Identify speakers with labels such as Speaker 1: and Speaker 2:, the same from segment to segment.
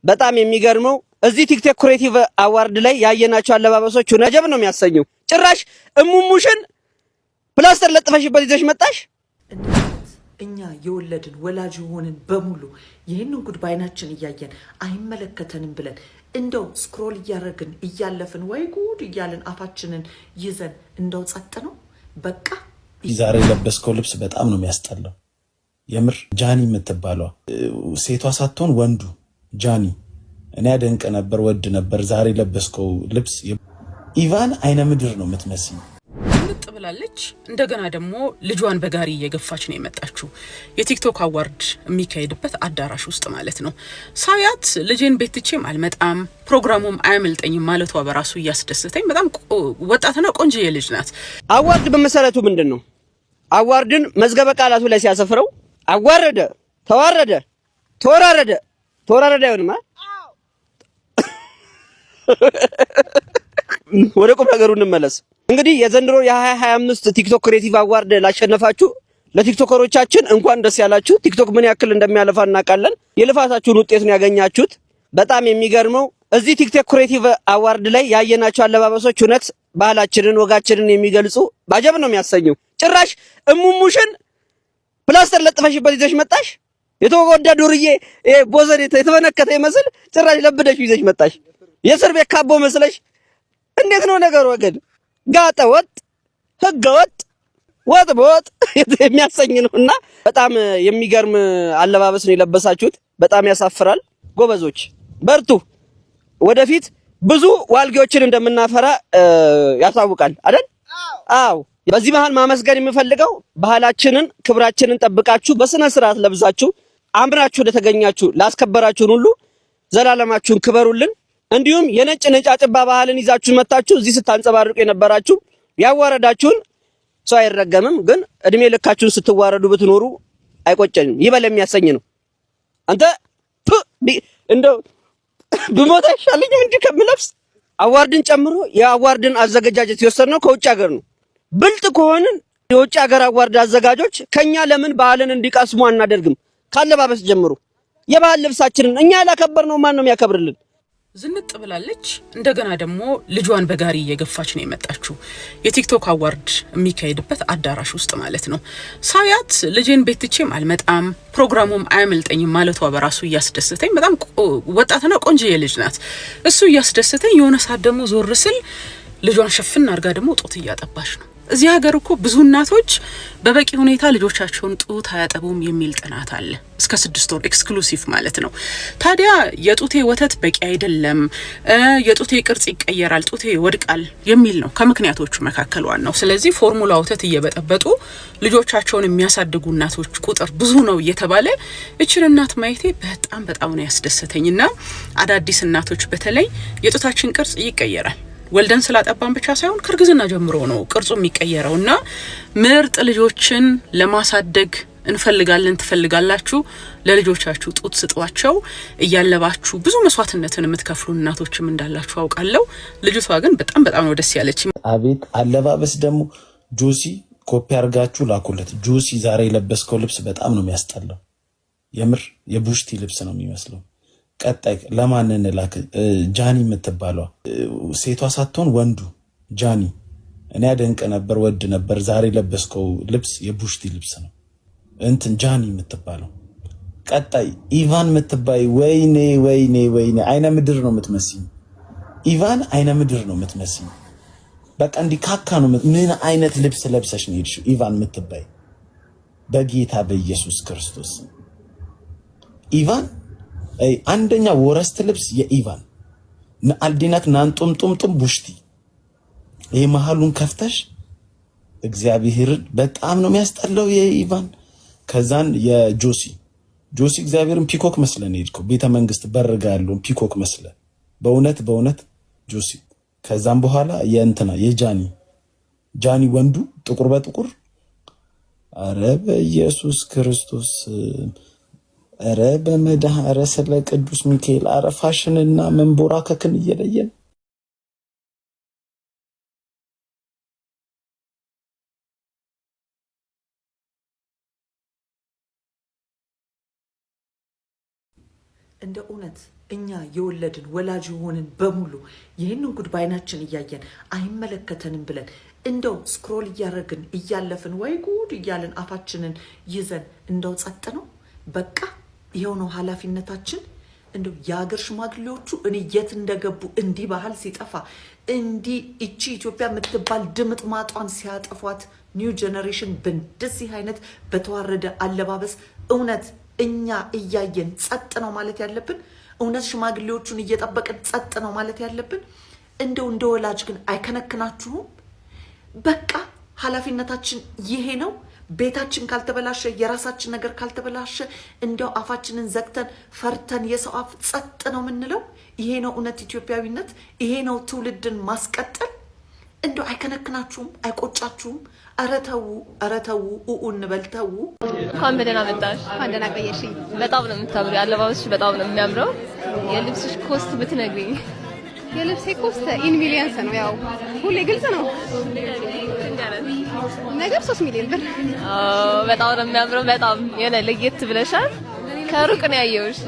Speaker 1: በጣም የሚገርመው እዚህ TikTok Creative Award ላይ ያየናቸው አለባበሶች አጀብ ነው የሚያሰኘው። ጭራሽ እሙሙሽን ፕላስተር ለጥፈሽበት ይዘሽ መጣሽ።
Speaker 2: እኛ የወለድን ወላጅ የሆንን በሙሉ ይህንን ጉድ በዓይናችን እያየን አይመለከተንም ብለን እንደው scroll እያደረግን እያለፍን ወይ ጉድ እያልን አፋችንን ይዘን እንደው ጸጥ ነው በቃ።
Speaker 3: ዛሬ የለበስከው ልብስ በጣም ነው የሚያስጠላው። የምር ጃኒ የምትባለዋ ሴቷ ሳትሆን ወንዱ ጃኒ እኔ አደንቅ ነበር፣ ወድ ነበር። ዛሬ የለበስከው ልብስ ኢቫን አይነ ምድር ነው የምትመስኝ።
Speaker 4: ምጥ ብላለች። እንደገና ደግሞ ልጇን በጋሪ እየገፋች ነው የመጣችው። የ TikTok award የሚካሄድበት አዳራሽ ውስጥ ማለት ነው። ሳያት ልጄን ቤት ትቼም አልመጣም ፕሮግራሙም አያመልጠኝም ማለቷ በራሱ እያስደሰተኝ፣ በጣም ወጣትና ቆንጆዬ ልጅ ናት።
Speaker 1: Award በመሰረቱ ምንድን ነው? Award ን መዝገበ ቃላቱ ላይ ሲያሰፍረው አዋረደ፣ ተዋረደ፣ ተወራረደ። ተወራረደ አይሆንም። ወደ ቁም ነገሩ እንመለስ። እንግዲህ የዘንድሮ የ2025 TikTok Creative Award ላሸነፋችሁ ለቲክቶከሮቻችን እንኳን ደስ ያላችሁ። ቲክቶክ ምን ያክል እንደሚያለፋ እናውቃለን። የልፋታችሁን ውጤት ነው ያገኛችሁት። በጣም የሚገርመው እዚህ TikTok Creative Award ላይ ያየናቸው አለባበሶች እውነት ባህላችንን ወጋችንን የሚገልጹ አጀብ ነው የሚያሰኘው። ጭራሽ እሙሙሽን ፕላስተር ለጥፈሽበት ይዘሽ መጣሽ። የተጎዳ ዱርዬ ቦዘን የተበነከተ ይመስል ጭራሽ ለብደሽ ይዘሽ መጣሽ። የእስር ቤት ካቦ መስለሽ እንዴት ነው ነገሩ ወገን? ጋጠ ወጥ ህገ ወጥ ወጥ በወጥ የሚያሰኝ ነው። እና በጣም የሚገርም አለባበስ ነው የለበሳችሁት። በጣም ያሳፍራል። ጎበዞች በርቱ። ወደፊት ብዙ ዋልጌዎችን እንደምናፈራ ያሳውቃል አይደል? አዎ። በዚህ መሃል ማመስገን የምፈልገው ባህላችንን ክብራችንን ጠብቃችሁ በስነ ስርዓት ለብሳችሁ አምራችሁ ለተገኛችሁ ላስከበራችሁን ሁሉ ዘላለማችሁን ክበሩልን። እንዲሁም የነጭ ነጫጭባ ባህልን ይዛችሁ መታችሁ እዚህ ስታንጸባርቁ የነበራችሁ ያዋረዳችሁን ሰው አይረገምም፣ ግን እድሜ ልካችሁን ስትዋረዱ ብትኖሩ አይቆጨኝም። ይበል የሚያሰኝ ነው። አንተ እንደው ብሞት አይሻለኝም እንጂ ከምለብስ። Award ን ጨምሮ የ award ን አዘገጃጀት የወሰድነው ከውጭ ሀገር ነው። ብልጥ ከሆንን የውጭ ሀገር award አዘጋጆች ከኛ ለምን ባህልን እንዲቀስሙ አናደርግም? ካለባበስ ጀምሮ የባህል ልብሳችንን እኛ ያላከበርነው ማን ነው የሚያከብርልን?
Speaker 4: ዝንጥ ብላለች። እንደገና ደግሞ ልጇን በጋሪ እየገፋች ነው የመጣችው። የ TikTok award የሚካሄድበት አዳራሽ ውስጥ ማለት ነው። ሳያት ልጄን ቤት ትቼም አልመጣም ፕሮግራሙም አያመልጠኝም ማለቷ በራሱ እያስደሰተኝ፣ በጣም ወጣትና ቆንጆዬ ልጅ ናት። እሱ እያስደሰተኝ የሆነ ሰዓት ደግሞ ዞር ስል ልጇን ሸፍን አድርጋ ደግሞ ጡት እያጠባች ነው። እዚህ ሀገር እኮ ብዙ እናቶች በበቂ ሁኔታ ልጆቻቸውን ጡት አያጠቡም የሚል ጥናት አለ። እስከ 6 ወር exclusive ማለት ነው። ታዲያ የጡቴ ወተት በቂ አይደለም፣ የጡቴ ቅርጽ ይቀየራል፣ ጡቴ ይወድቃል የሚል ነው ከምክንያቶቹ መካከል ዋናው። ስለዚህ ፎርሙላ ወተት እየበጠበጡ ልጆቻቸውን የሚያሳድጉ እናቶች ቁጥር ብዙ ነው እየተባለ እችን እናት ማየቴ በጣም በጣም ነው ያስደሰተኝና አዳዲስ እናቶች በተለይ የጡታችን ቅርጽ ይቀየራል ወልደን ስላጠባን ብቻ ሳይሆን ከእርግዝና ጀምሮ ነው ቅርጹ የሚቀየረው። እና ምርጥ ልጆችን ለማሳደግ እንፈልጋለን ትፈልጋላችሁ፣ ለልጆቻችሁ ጡት ስጧቸው። እያለባችሁ ብዙ መስዋዕትነትን የምትከፍሉ እናቶችም እንዳላችሁ አውቃለሁ። ልጅቷ ግን በጣም በጣም ነው ደስ ያለች።
Speaker 3: አቤት አለባበስ ደግሞ ጆሲ ኮፒ አድርጋችሁ ላኩለት። ጆሲ ዛሬ የለበስከው ልብስ በጣም ነው የሚያስጠላው። የምር የቡሽቲ ልብስ ነው የሚመስለው። ቀጣይ ለማን እንላክ? ጃኒ የምትባለዋ ሴቷ ሳትሆን ወንዱ ጃኒ እኔ አደንቅ ነበር፣ ወድ ነበር። ዛሬ ለበስከው ልብስ የቡሽቲ ልብስ ነው። እንትን ጃኒ የምትባለው ቀጣይ ኢቫን የምትባይ፣ ወይኔ ወይኔ ወይኔ፣ አይነ ምድር ነው የምትመስኝ። ኢቫን አይነ ምድር ነው የምትመስኝ። በቃ እንዲህ ካካ ነው። ምን አይነት ልብስ ለብሰሽ ነው የሄድሽው? ኢቫን የምትባይ በጌታ በኢየሱስ ክርስቶስ ኢቫን አንደኛ worst ልብስ የኢቫን አልዲናክ ናንጡምጡምጡም ቡሽቲ ይሄ መሀሉን ከፍተሽ እግዚአብሔርን በጣም ነው የሚያስጠላው የኢቫን። ከዛን የጆሲ ጆሲ እግዚአብሔርን peacock መስለን ሄድከው ቤተ መንግስት በርጋ ያለውን peacock መስለ በእውነት በእውነት ጆሲ። ከዛም በኋላ የእንትና የጃኒ ጃኒ ወንዱ ጥቁር በጥቁር አረ በኢየሱስ ክርስቶስ ረ በመድኃ ረ ስለ ቅዱስ ሚካኤል አረ ፋሽንና መንቦራከክን እየለየን
Speaker 2: እንደ እውነት እኛ የወለድን ወላጅ የሆንን በሙሉ ይህንን ጉድ በዓይናችን እያየን አይመለከተንም ብለን እንደው scroll እያደረግን እያለፍን ወይ ጉድ እያልን አፋችንን ይዘን እንደው ጸጥ ነው በቃ፣ ይኸው ነው ኃላፊነታችን። እንደው የሀገር ሽማግሌዎቹ እኔ የት እንደገቡ፣ እንዲህ ባህል ሲጠፋ፣ እንዲህ እቺ ኢትዮጵያ የምትባል ድምጥ ማጧን ሲያጠፏት፣ new generation በእንደዚህ አይነት በተዋረደ አለባበስ እውነት እኛ እያየን ጸጥ ነው ማለት ያለብን? እውነት ሽማግሌዎቹን እየጠበቅን ጸጥ ነው ማለት ያለብን? እንደው እንደ ወላጅ ግን አይከነክናችሁም? በቃ ኃላፊነታችን ይሄ ነው። ቤታችን ካልተበላሸ፣ የራሳችን ነገር ካልተበላሸ እንዲያው አፋችንን ዘግተን ፈርተን የሰው አፍ ጸጥ ነው የምንለው? ይሄ ነው እውነት ኢትዮጵያዊነት? ይሄ ነው ትውልድን ማስቀጠል? እንደው አይከነክናችሁም? አይቆጫችሁም? ኧረ ተዉ፣ ኧረ ተዉ፣ ኡኡ እንበል፣ ተዉ።
Speaker 5: እንኳን በደህና መጣሽ።
Speaker 6: እንኳን ደህና ቆየሽኝ።
Speaker 5: በጣም ነው የምታምሪው። አለባበስሽ በጣም ነው የሚያምረው። የልብስሽ cost ብትነግሪኝ።
Speaker 6: የልብሴ cost in millions ነው። ያው ሁሌ ግልጽ ነው ነገር፣ 3 ሚሊዮን ብር።
Speaker 5: በጣም ነው የሚያምረው። በጣም የሆነ ለየት ብለሻል። ከሩቅ ነው ያየሁሽ።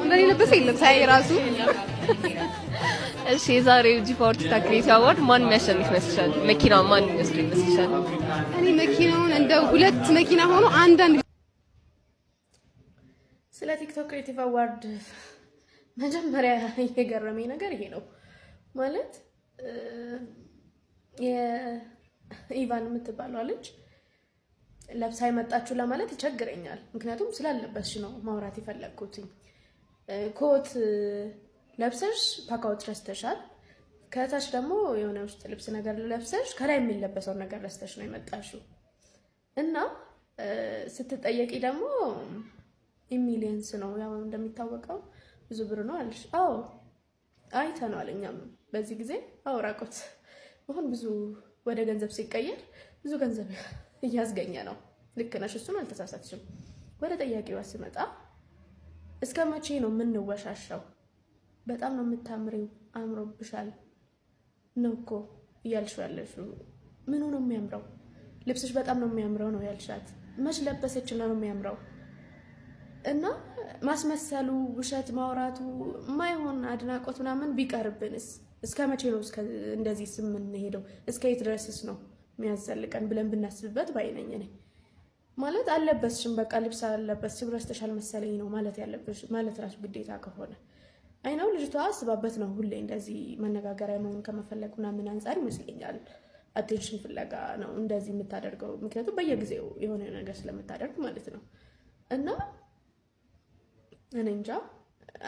Speaker 6: እንደኔ ለበሰ የለም ሳይ ራሱ።
Speaker 5: እሺ፣ የዛሬው G Power TikTok Creative Award ማን የሚያሸንፍ ይመስልሻል? መኪናውን ማን የሚወስድ ይመስልሻል?
Speaker 6: እኔ መኪናውን እንደ ሁለት መኪና ሆኖ አንዳንድ
Speaker 7: ስለ TikTok Creative Award መጀመሪያ የገረመኝ ነገር ይሄ ነው። ማለት የኢቫን የምትባለው ልጅ ለብሳ የመጣችሁ ለማለት ይቸግረኛል። ምክንያቱም ስላለበስሽ ነው ማውራት የፈለግኩትኝ። ኮት ለብሰሽ ፓካውት ረስተሻል። ከታች ደግሞ የሆነ ውስጥ ልብስ ነገር ለብሰሽ ከላይ የሚለበሰውን ነገር ረስተሽ ነው የመጣሽው እና ስትጠየቂ ደግሞ millions ነው፣ ያው እንደሚታወቀው ብዙ ብር ነው አለሽ። አዎ፣ አይተነዋል። እኛም በዚህ ጊዜ አዎ፣ ራቁት መሆን ብዙ ወደ ገንዘብ ሲቀየር ብዙ ገንዘብ እያስገኘ ነው። ልክ ነሽ፣ እሱን አልተሳሳትሽም። ወደ ጠያቂዋ ስመጣ እስከ መቼ ነው የምንወሻሻው? በጣም ነው የምታምሪው፣ አምሮብሻል ነው እኮ እያልሽው ያለሽው። ምኑ ነው የሚያምረው? ልብስሽ በጣም ነው የሚያምረው ነው ያልሻት። መች ለበሰችና ነው የሚያምረው? እና ማስመሰሉ፣ ውሸት ማውራቱ፣ የማይሆን አድናቆት ምናምን ቢቀርብንስ? እስከ መቼ ነው እንደዚህ የምንሄደው? እስከ የት ድረስስ ነው የሚያዘልቀን ብለን ብናስብበት ባይነኝ እኔ። ማለት አለበስሽም፣ በቃ ልብስ አለበስሽም ረስተሻል መሰለኝ ነው ማለት ያለብሽ፣ ማለት ራሱ ግዴታ ከሆነ አይነው ልጅቷ አስባበት ነው። ሁሌ እንደዚህ መነጋገሪያ መሆን ከመፈለግ ምናምን አንጻር ይመስለኛል፣ attention ፍለጋ ነው እንደዚህ የምታደርገው። ምክንያቱም በየጊዜው የሆነ ነገር ስለምታደርግ ማለት ነው። እና እኔ እንጃ፣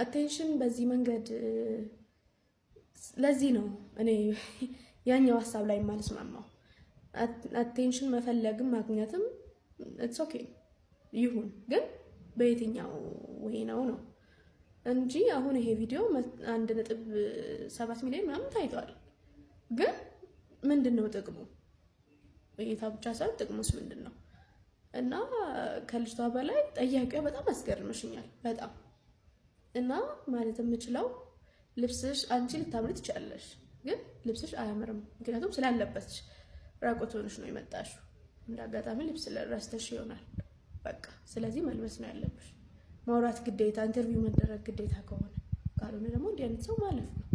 Speaker 7: attention በዚህ መንገድ፣ ለዚህ ነው እኔ ያኛው ሀሳብ ላይ የማልስማማው። Attention መፈለግም ማግኘትም it's okay ይሁን፣ ግን በየትኛው way ነው ነው እንጂ አሁን ይሄ ቪዲዮ 1.7 ሚሊዮን ምናምን ታይቷል። ግን ምንድን ነው ጥቅሙ? እይታ ብቻ ሳይሆን ጥቅሙስ ምንድን ነው? እና ከልጅቷ በላይ ጠያቂዋ በጣም አስገርምሽኛል። በጣም። እና ማለት የምችለው ልብስሽ፣ አንቺ ልታምሪ ትችያለሽ፣ ግን ልብስሽ አያምርም። ምክንያቱም ስላለበስሽ ራቁት ሆነሽ ነው የመጣሽው። እንደ አጋጣሚ ልብስ ረስተሽ ይሆናል። በቃ ስለዚህ መልበስ ነው ያለብሽ። ማውራት ግዴታ፣ interview መደረግ ግዴታ ከሆነ፣ ካልሆነ ደግሞ እንዲህ አይነት ሰው ማለፍ ነው።